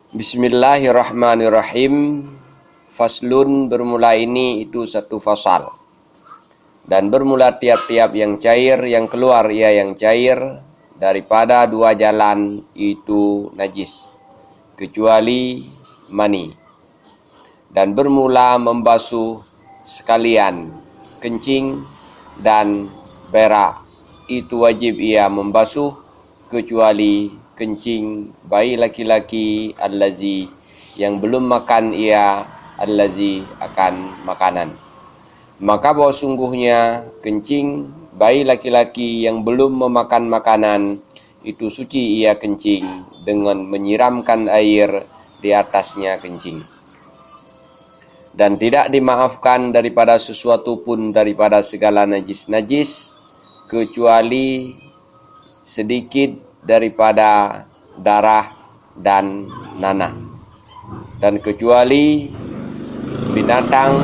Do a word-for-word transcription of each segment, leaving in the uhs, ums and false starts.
Bismillahirrahmanirrahim. Faslun, bermula ini itu satu fasal. Dan bermula tiap-tiap yang cair, yang keluar ia yang cair daripada dua jalan itu najis, kecuali mani. Dan bermula membasuh sekalian kencing dan berak, itu wajib ia membasuh, kecuali kencing bayi laki-laki allazi yang belum makan ia allazi akan makanan. Maka bahwa sungguhnya kencing bayi laki-laki yang belum memakan makanan itu suci ia kencing dengan menyiramkan air di atasnya kencing. Dan tidak dimaafkan daripada sesuatu pun daripada segala najis-najis, kecuali sedikit daripada darah dan nanah. Dan kecuali binatang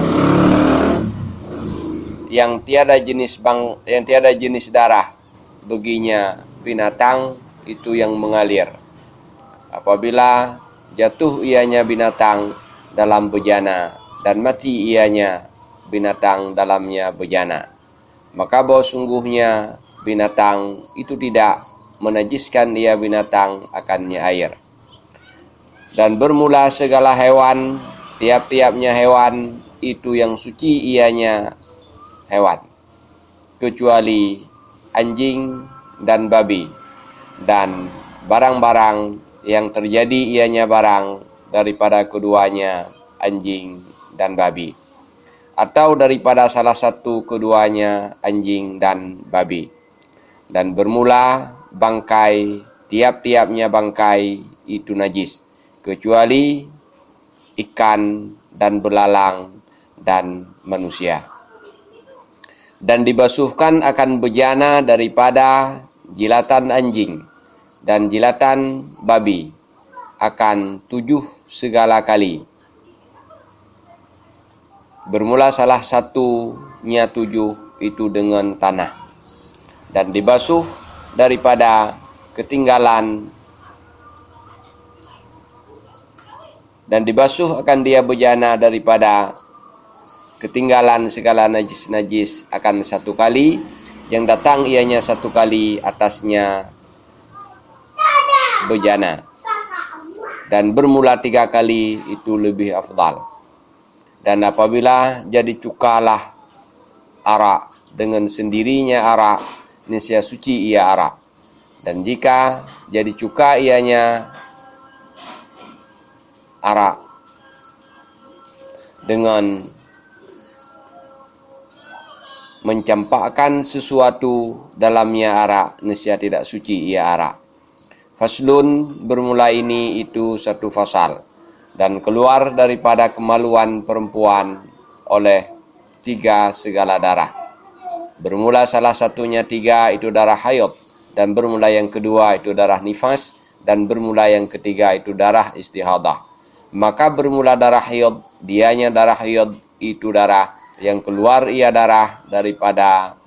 yang tiada jenis bang-, yang tiada jenis darah, baginya binatang itu yang mengalir. Apabila jatuh ianya binatang dalam bejana dan mati ianya binatang dalamnya bejana, maka bahwa sungguhnya binatang itu tidak menajiskan ia binatang akannya air. Dan bermula segala hewan, tiap-tiapnya hewan itu yang suci ianya hewan, kecuali anjing dan babi, dan barang-barang yang terjadi ianya barang daripada keduanya, anjing dan babi, atau daripada salah satu keduanya, anjing dan babi. Dan bermula bangkai, tiap-tiapnya bangkai itu najis, kecuali ikan dan belalang dan manusia. Dan dibasuhkan akan bejana daripada jilatan anjing dan jilatan babi akan tujuh segala kali. Bermula salah satunya tujuh itu dengan tanah, dan dibasuh daripada ketinggalan, dan dibasuh akan dia bejana daripada ketinggalan segala najis-najis akan satu kali, yang datang ianya satu kali atasnya bejana, dan bermula tiga kali itu lebih afdal. Dan apabila jadi cukalah arak, dengan sendirinya arak, niscaya suci ia arak. Dan jika jadi cuka ianya arak dengan mencampakkan sesuatu dalamnya arak, niscaya tidak suci ia arak. Faslun, bermula ini itu satu fasal, dan keluar daripada kemaluan perempuan oleh tiga segala darah. Bermula salah satunya tiga itu darah haid, dan bermula yang kedua itu darah nifas, dan bermula yang ketiga itu darah istihadah. Maka bermula darah haid, dianya darah haid itu darah yang keluar ia darah daripada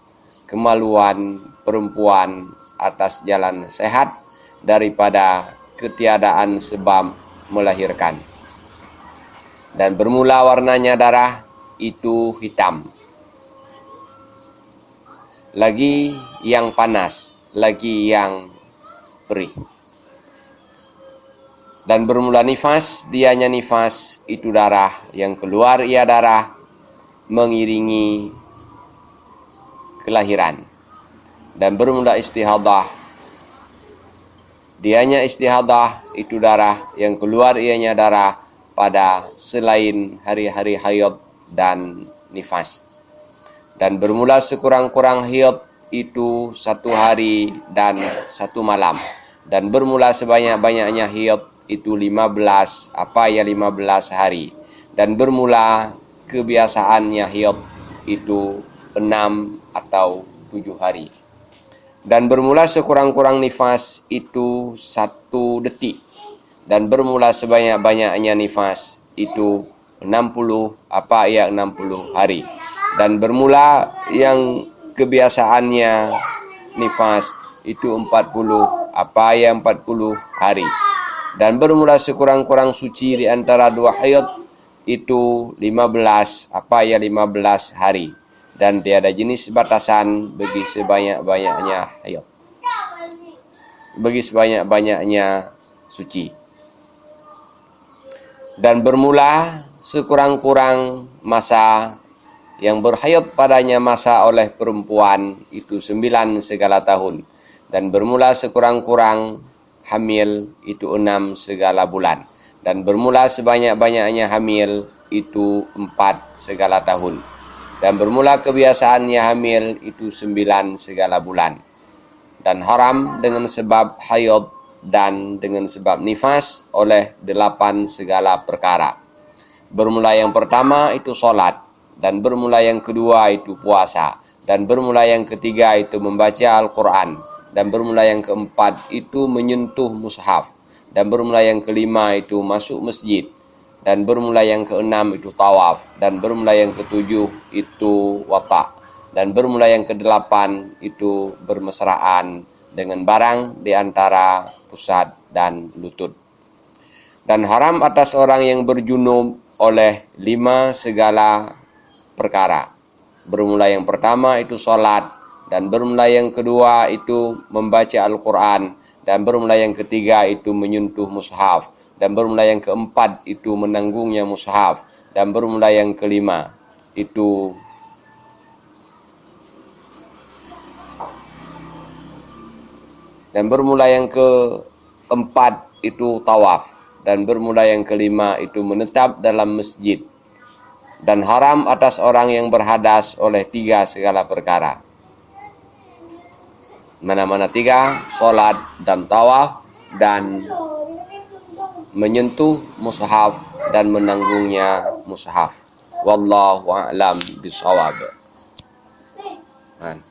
kemaluan perempuan atas jalan sehat daripada ketiadaan sebab melahirkan. Dan bermula warnanya darah itu hitam, lagi yang panas, lagi yang perih. Dan bermula nifas, dianya nifas itu darah yang keluar ia darah mengiringi kelahiran. Dan bermula istihadah, dianya istihadah itu darah yang keluar ianya darah pada selain hari-hari haid dan nifas. Dan bermula sekurang-kurang haid itu satu hari dan satu malam. Dan bermula sebanyak-banyaknya haid itu lima belas, apa ya, lima belas hari. Dan bermula kebiasaannya haid itu enam atau tujuh hari. Dan bermula sekurang-kurang nifas itu satu detik. Dan bermula sebanyak-banyaknya nifas itu enam puluh, apa ya, enam puluh hari. Dan bermula yang kebiasaannya nifas itu empat puluh, apa ya, empat puluh hari. Dan bermula sekurang-kurang suci di antara dua haid itu lima belas, apa ya, lima belas hari. Dan tiada jenis batasan bagi sebanyak-banyaknya haid. Bagi sebanyak-banyaknya suci. Dan bermula sekurang-kurang masa yang berhaid padanya masa oleh perempuan itu sembilan segala tahun. Dan bermula sekurang-kurang hamil itu enam segala bulan. Dan bermula sebanyak-banyaknya hamil itu empat segala tahun. Dan bermula kebiasaannya hamil itu sembilan segala bulan. Dan haram dengan sebab haid dan dengan sebab nifas oleh delapan segala perkara. Bermula yang pertama itu salat, dan bermula yang kedua itu puasa, dan bermula yang ketiga itu membaca Al-Quran, dan bermula yang keempat itu menyentuh mushaf, dan bermula yang kelima itu masuk masjid, dan bermula yang keenam itu tawaf, dan bermula yang ketujuh itu watak, dan bermula yang kedelapan itu bermesraan dengan barang di antara pusat dan lutut. Dan haram atas orang yang berjunub oleh lima segala perkara. Bermula yang pertama itu salat, dan bermula yang kedua itu membaca Al-Quran, dan bermula yang ketiga itu menyentuh mushaf, dan bermula yang keempat itu menanggungnya mushaf, dan bermula yang kelima itu dan bermula yang keempat itu tawaf, dan bermula yang kelima itu menetap dalam masjid. Dan haram atas orang yang berhadas oleh tiga segala perkara. Mana-mana tiga? Salat dan tawaf dan menyentuh mushaf dan menanggungnya mushaf. Wallahu a'lam bishawab. Kan.